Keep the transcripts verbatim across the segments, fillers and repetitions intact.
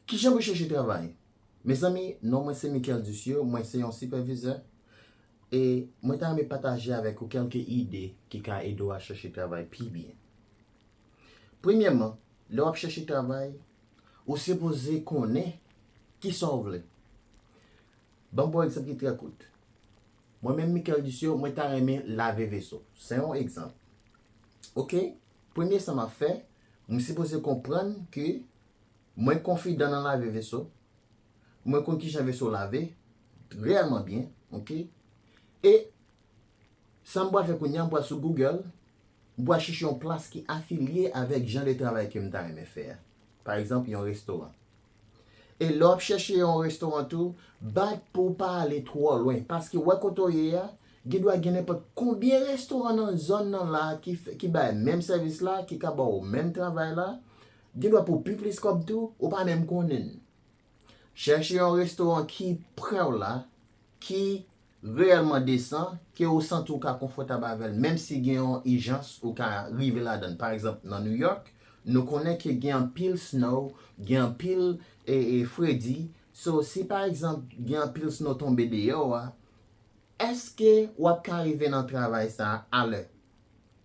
Kijan pou chèche travay? Mezanmi, non mwen se Michael Ducieux, mwen se yon sipèvizè, e mwen ta renmen pataje avèk ou kèlke ide ki ka ede w a chèche travay pi byen. Premyèman, lè w ap chèche travay, ou sipoze konnen kisa w vle. Ban m ba w egzanp ki trè kout. Mwen menm, Michael Ducieux, mwen ta renmen lave veso. Se yon egzanp. Oke? Premye sa m ap fè, m sipoze konprann ke mwen konfidan nan lave veso. Mwen konn kijan veso lave reyèlman byen, oke? E sa m pral fè kounye a, m pral sou Google, m pral chèche yon plas ki afilye avèk jan de travay ke m ta renmen fè a. Pa egzanp, yon restoran. E lè w ap chèche yon restoran tou, bat pou w pa ale twò lwen, paske w wè kote w ye a, gen dwa gen nenpòt konbyen restoran nan zòn nan la ki, fè- ki bay menm sèvis la, ki ka ba w menm travay la, gen dwa pou pi plis kòb tou, ou pa menm konnen l. Chèche yon restoran ki prè w la, ki reyèlman desan, ke ou santi ou ka konfòtab avè l, menm si gen yon ijans ou ka rive ladan l. Pa egzanp, nan New York, nou konnen ke gen anpil snow, gen anpil e, e, fredi. So, si pa egzanp, gen anpil snow tonbe deyò a, èske w ap ka rive nan travay sa a alè?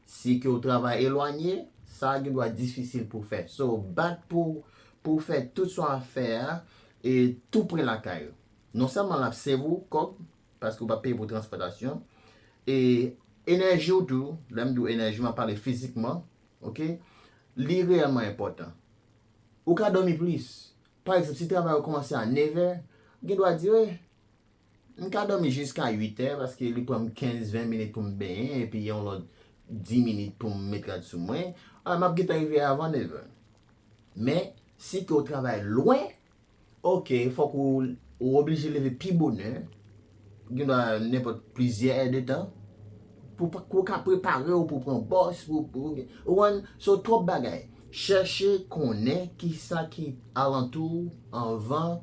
Si ke w travay elwanye, sa gen dwa difisil pou w fè. So, bat pou, pou w fè tout sa w ap fè a, e tou pre lakay ou. Non sèlman l ap sèvi w kòb, paske w p ap peye pou transpòtasyon, e enèji w tou, lè m di w enèji, m ap pale fizikman, oke? Li reyèlman enpòtan. Ou ka dòmi plis. Pa egzanp, si travay ou kòmanse a nevè, gen dwa di, wi, m ka dòmi jiska uit è, paske li pran m kenz, ven minit pou m benyen, epi yon lòt dis minit pou m met rad sou mwen. A, m ap gentan rive avan nevè. Men, si ke w travay lwen, oke, fòk ou, ou oblije leve pi bonè, gen dwa nenpòt plizyè èdtan, pou pa- pou w ka prepare w pou pran bòs, pou, pou, ou konprann? So, twòp bagay. Chèche konnen kisa ki alantou w anvan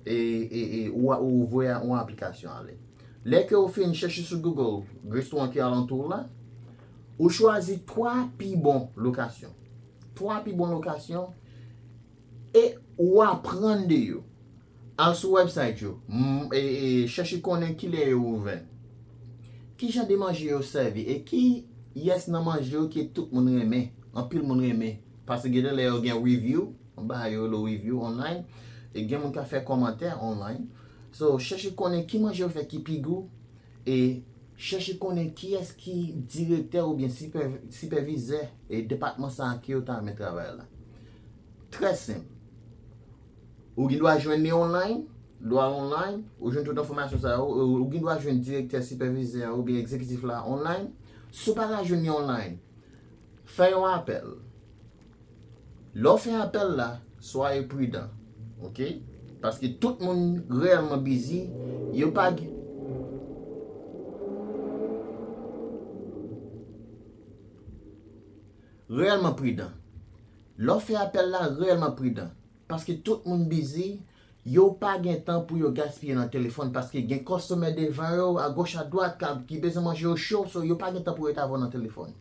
e, e, e, ou, ou voye yon aplikasyon ale. Lè ke w fin chèche sou Google restoran ki alantou w la, ou chwazi twa pi bon lokasyon. Twa pi bon lokasyon e ou aprann de yo. Al sou website yo, m- e, e, chèche konnen kilè yo ouvè. Ki jan de manje yo sèvi e ki yès nan manje yo ke tout moun renmen, anpil moun renmen. Paske gen de lè yo gen review, anba yo rele review online, e gen moun ka fè kòmantè online. So, chèche konnen ki manje yo fè ki pi gou, e chèche konnen kiyès ki direktè oubyen sipè- sipèvizè e depatman sa a ke yo ta renmen travay la. Trè senp. Ou gen dwa jwenn li online, lè w al online, ou jwenn tout enfòmasyon sa yo, ou, ou gen dwa jwenn direktè, sipèvizè oubyen egzekitif la online. Si w pa ka jwenn li online, fè yon apèl. Lè w fè apèl la, swaye pridan, oke? Paske tout moun reyèlman bizi, yo pa gen- Reyèlman pridan. Lè w fè apèl la, reyèlman pridan. Paske tout moun bizi, yo pa gen tan pou yo gaspiye nan telefòn, paske gen kòstomè devan yo, agoch, adwat, ka- ki bezwen manje yo cho, so yo pa gen tan pou yo ret avè w nan telefòn.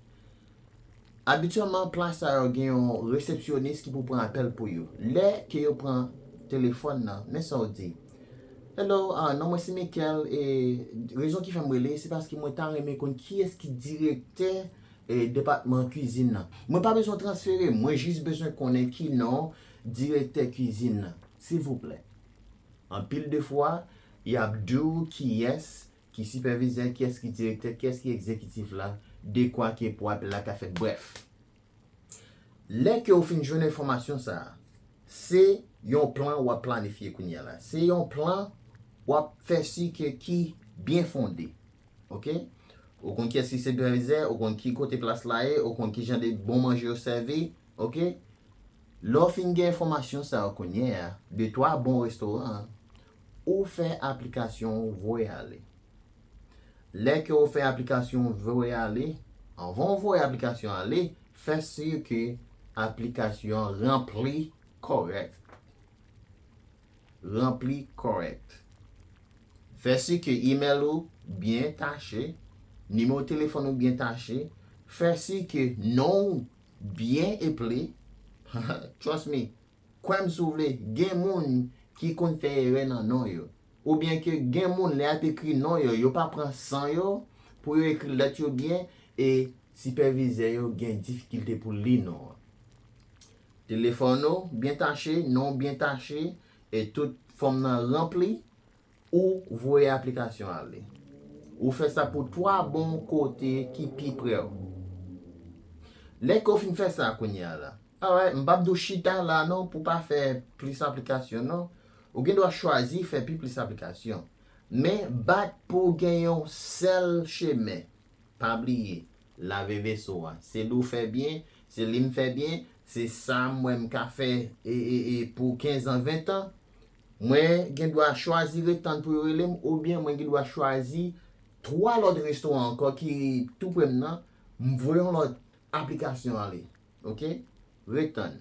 Abityèlman, plas sa yo gen yon resepsyonis ki pou pran apèl pou yo. Lè ke yo pran telefòn nan, men sa w di. Hello, ah, non mwen se Michael, e rezon ki fè m rele, se paske mwen ta renmen konn kiyès ki direktè e depatman kwizin nan. Mwen pa bezwen transfere, mwen jis bezwen konnen ki non direktè kwizin nan, silvouplè. Anpil de fwa, y ap di w kiyès ki sipèvizè, kiyès ki direktè, kiyès ki egzekitif la, dekwa ke pou apèl la ka fèt. Brèf, lè ke w fin jwenn enfòmasyon sa a, se yon plan w ap planifye kounye a la. Se yon plan w ap fè si ke ki byen fonde. Oke? Ou konn kiyès ki sipèvizè, ou konn ki kote plas la ye, ou konn ki jan de bon manje yo sèvi. Oke? Lè w fin gen enfòmasyon sa yo kounye a, de twa bon restoran an, ou fè aplikasyon w voye ale. Lè ke w fè aplikasyon w voye ale, anvan w voye aplikasyon ale, fè si ke aplikasyon an ranpli kòrèk. Ranpli kòrèk. Fè si ke imèl ou byen tache, nimewo telefòn ou byen tache, fè si ke non w byen eple. Trust me, Kwè m si w vle, gen moun ki konn fè erè nan non yo. Oubyen ke gen moun, lè y ap ekri non yo, yo pa pran san yo pou yo ekri lèt yo byen, e sipèvizè yo gen difikilte pou li non an. Telefòn ou byen tache, non w byen tache, e tout fòm nan ranpli, ou voye aplikasyon ale. Ou fè sa pou twa bon kote ki pi pre w. Lè ke w fin fè sa kounye a la, alright, m p ap di w chita la non pou w pa fè plis aplikasyon non. Ou gen dwa chwazi fè pi plis aplikasyon. Men bat pou w gen yon sèl chemen. Pa bliye, lave veso a. Se li w fè byen, se li m fè byen, se sa m wè m ka fè e, e, e, pou kenz an, ven an. Mwen gen dwa chwazi ret tann pou yo rele m, oubyen mwen gen dwa chwazi twa lòt restoran ankò ki tou pre m nan, m voye yon lòt aplikasyon ale. Oke? Ret tann.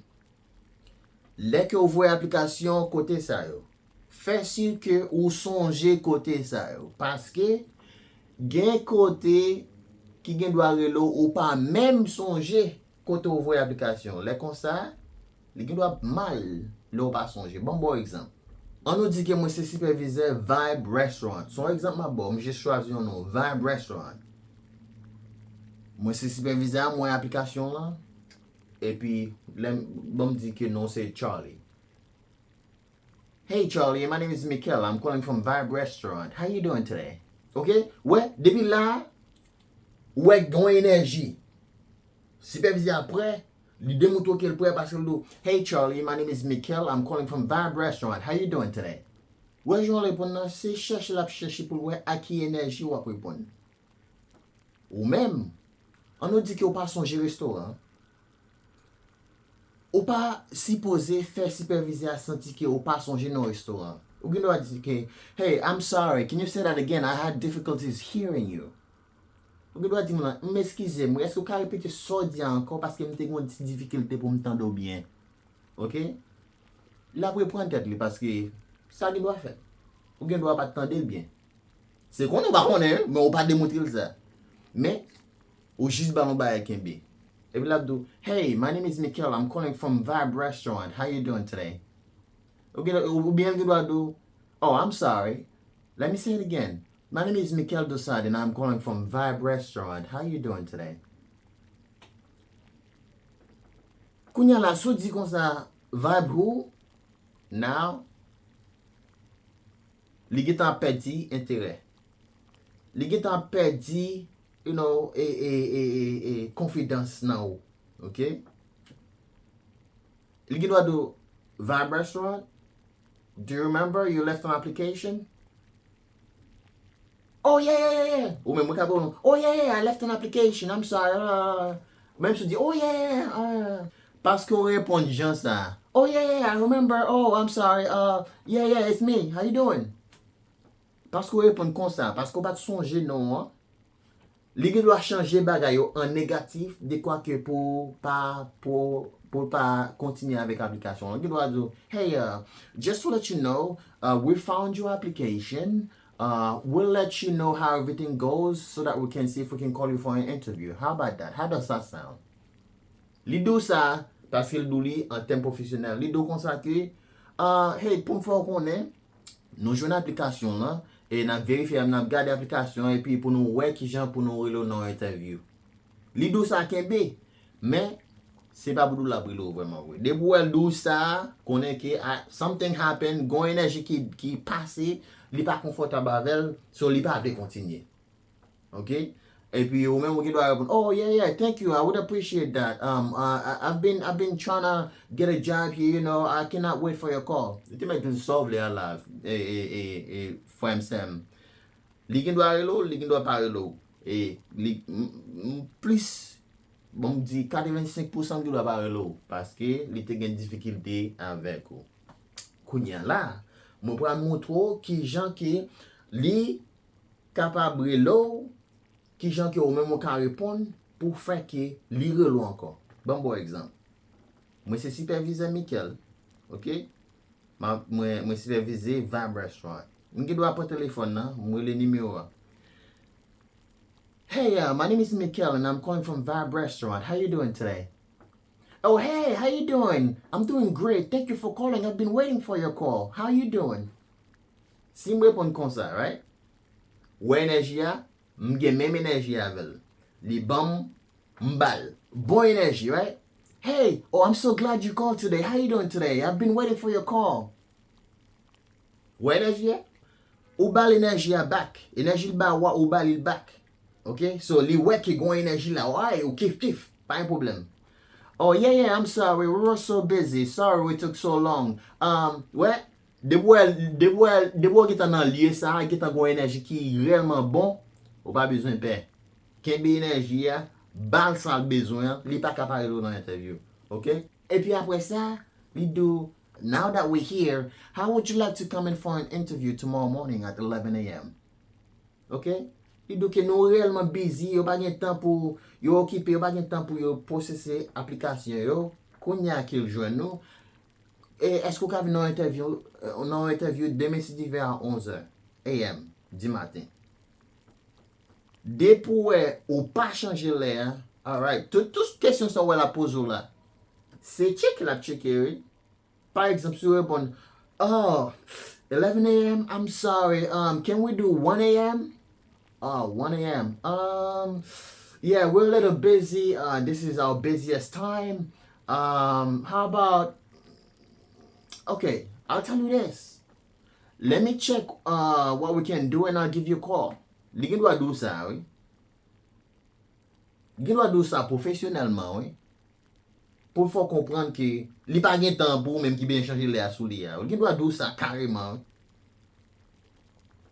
Lè ke w voye aplikasyon kote sa yo, fè si ke ou sonje kote sa yo. Paske gen kote ki gen dwa rele w, ou pa menm sonje kote w voye aplikasyon. Lè konsa, li gen dwa mal lè w pa sonje. Ban m ba w egzanp. An nou di ke mwen se sipèvizè Vibe Restaurant. Se yon egzanp m ap ba w, m jis chwazi yon non, Vibe Restaurant. Mwen se sipèvizè a, mwen aplikasyon lan. Epi, lè m, ban m di ke non se Charlie. Hey Charlie, my name is Mikel. I'm calling from Vibe Restaurant. How you doing today? Ok? Wè, depi la, wè gen yon enèji. Sipèvizè a prè, li demontre w ke l prè paske l di w, Hey Charlie, my name is Mikel. I'm calling from Vibe Restaurant. How you doing today? Wè jan w reponn nan, se chèche l ap chèche pou l wè a ki enèji w ap reponn. Ou menm, an nou di ke w pa sonje restoran an. Ou pa sipoze fè sipèvizè a santi ke ou pa sonje non restoran an. Ou gen dwa di ke, Hey, I'm sorry, can you say that again? I had difficulties hearing you. Ou gen dwa di moun nan, M eskize m, wi, èske w ka repete sa w di a ankò paske m te gen yon ti difikilte pou m tande w byen? Oke? L ap reprann tèt li paske sa gen dwa fèt. Ou gen dwa pa t tande l byen. Se konnen w pa konnen, men ou pa demontre l sa. Men, ou jis ba l yon bagay kenbe. Epi l ap di w, Hey, my name is Mikel, I'm calling from Vibe Restaurant. How you doing today? Ou gen, oubyen l gen dwa di w, Oh, I'm sorry. Let me say it again. My name is Mikel Dosad and I'm calling from Vibe Restaurant. How you doing today? Kounye a la, si w di konsa, Vibe who? Now, li gentan ap pèdi enterè. Li gentan ap pèdi, you know, e, e, e, e, e, konfidans nan ou. Oke? Li gen dwa di w, Vibe Restaurant, do you remember you left an application? Oh, yeah, yeah, yeah, yeah. Ou menm, ou ka di, Oh, yeah, yeah, I left an application. I'm sorry. Uh, menm si w di, Oh, yeah, yeah, yeah. Uh, paske w reponn jan sa. Oh, yeah, yeah, I remember. Oh, I'm sorry. Uh, yeah, yeah, it's me. How you doing? Paske w reponn konsa, paske w pa t sonje non an, li gen dwa chanje bagay yo an negatif, dekwa ke pou pa, pou, pou l pa kontinye avèk aplikasyon an. Li gen dwa di w, Hey, uh, just to let you know, uh, we found your application. Uh, we'll let you know how everything goes so that we can see if we can call you for an interview. How about that? How does that sound? Li di w sa, paske l di w li an tèm pwofesyonèl. Li di w konsa ke, uh, Hey, pou m fè w konnen, nou jwenn aplikasyon lan, e n ap verifye, n ap gade aplikasyon an, epi pou nou wè kijan pou nou rele w nan yon entèvyou. Li di w sa kenbe, men se pa pou di w l ap rele w vrèman vre. Depi w wè l di w sa, konnen ke, ah, something happen, gon enèji ki, ki pase, li pa konfòtab avè l, so li pa vle kontinye. Oke? Epi ou menm ou gen dwa reponn, Oh, yeah, yeah, thank you. I would appreciate that. Um, uh, I, I've been, I've been trying to get a job here, you know. I cannot wait for your call. Li te mèt di l sa w vle a la, e, e, e, e, frè m, sè m. Li gen dwa rele w, li gen dwa pa rele w. E li, m, m, plis, bon, m di katrevensenk pousan li gen dwa pa rele w, paske li te gen difikilte avèk ou. Kounye a la, mwen pral montre w kijan ke li kapab rele w, kijan ke ou menm ou ka reponn pou fè ke li rele w ankò. Ban m ba w egzanp. Mwen se sipèvizè Mikel, oke? M ap, mwen, mwen sipèvize Vibe Restaurant. M gen dwa pran telefòn nan, m rele nimewo a. Hey, uh, my name is Mikel and I'm calling from Vibe Restaurant. How you doing today? Oh, hey, how you doing? I'm doing great. Thank you for calling. I've been waiting for your call. How you doing? Si m reponn konsa, right? Ou wè enèji a, m gen menm enèji avè l. Li ban m, m ba l. Bon enèji, right? Hey, oh, I'm so glad you called today. How you doing today? I've been waiting for your call. Ou wè enèji a? Ou ba l enèji a back. Enèji l ba ou a, ou ba li l back. Ok? So, li wè ke gon enèji la. Ay, ou kif kif. Pa gen pwoblèm. Oh, yeah, yeah, I'm sorry. We were so busy. Sorry we took so long. Um, wè, depi w wè, depi w wè, depi w gentan nan lye sa, gentan gon enèji ki reyèlman bon, ou pa bezwen pè. Kenbe enèji a, ba l sa l bezwen an, li pa ka parèt ou nan entèvyou. Ok? Epi apre sa, li di w, now that we're here, how would you like to come in for an interview tomorrow morning at eleven a m? Ok? Li di w ke nou reyèlman busy, yo pa gen tan pou yo okipe, yo pa gen tan pou yo pwosese aplikasyon yo. Kounye a ke l jwenn nou. E èske w ka vin nan yon entèvyou, nan yon entèvyou demen si Dye vle a onz è a m di maten? Depi w wè ou pa chanje lè a, alright, tout, tout kesyon sa w wè l ap poze w la, se tcheke l ap tcheke, wi. Pa egzanp, si w reponn, oh, eleven a m, I'm sorry, um, can we do one a m? Oh, one a m. Um, yeah, we're a little busy. Uh, this is our busiest time. Um, how about, okay, I'll tell you this. Let me check uh, what we can do and I'll give you a call. Li gen dwa di w sa, wi. Li gen dwa di w sa pwofesyonèlman, wi. Pou l fè w konprann ke li pa gen tan pou ou menm ki bezwen chanje lè a sou li a. Li gen dwa di w sa kareman, wi.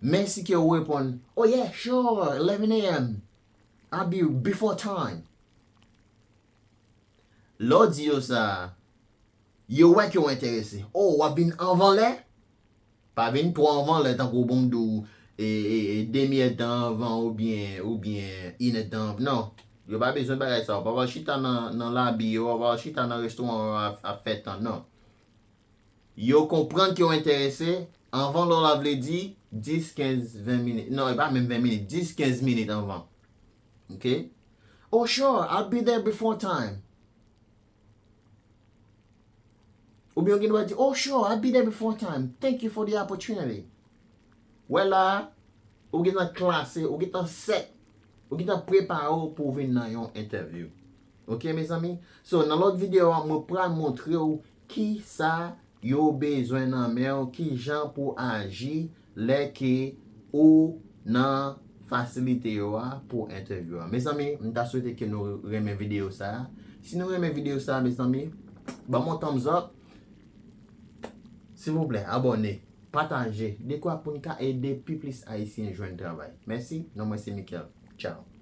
Men si ke w reponn, oh yeah, sure, eleven a m. I'll be before time. Lè w di yo sa, yo wè ke w enterese. Oh, w ap vin anvan lè? Pa vin twò anvan lè tankou bon m di w, e, e, e, demi èdtan anvan oubyen, oubyen inèdtan anvan. Non. Yo pa bezwen bagay sa. Ou pa pral chita nan, nan labi yo, ou pa pral chita nan restoran yo ap, ap fè tan, non. Yo konprann ke w enterese, anvan lè w la vle di dis, kenz, ven minit. Non, e pa menm ven minit, dis, kenz minit anvan. Ok? Oh, sure, I'll be there before time. Oubyen ou gen dwa di, oh, sure, I'll be there before time. Thank you for the opportunity. Wè la, ou gentan klase, ou gentan sèt, ou gentan prepare w pou w vin nan yon entèvyou. Ok, mezanmi? So, nan lòt videyo a, mwen pral montre w kisa yo bezwen nan men w, kijan pou aji lè ke ou nan fasilite yo a pou entèvyou a. Mezanmi, m ta swete ke nou renmen videyo sa a. Si nou renmen videyo sa a, mezanmi, ban m yon thumbs up. Silvouplè, abòne, pataje, dekwa pou n ka ede pi plis Ayisyen jwenn travay. Mèsi, non mwen se Michael. Tchao.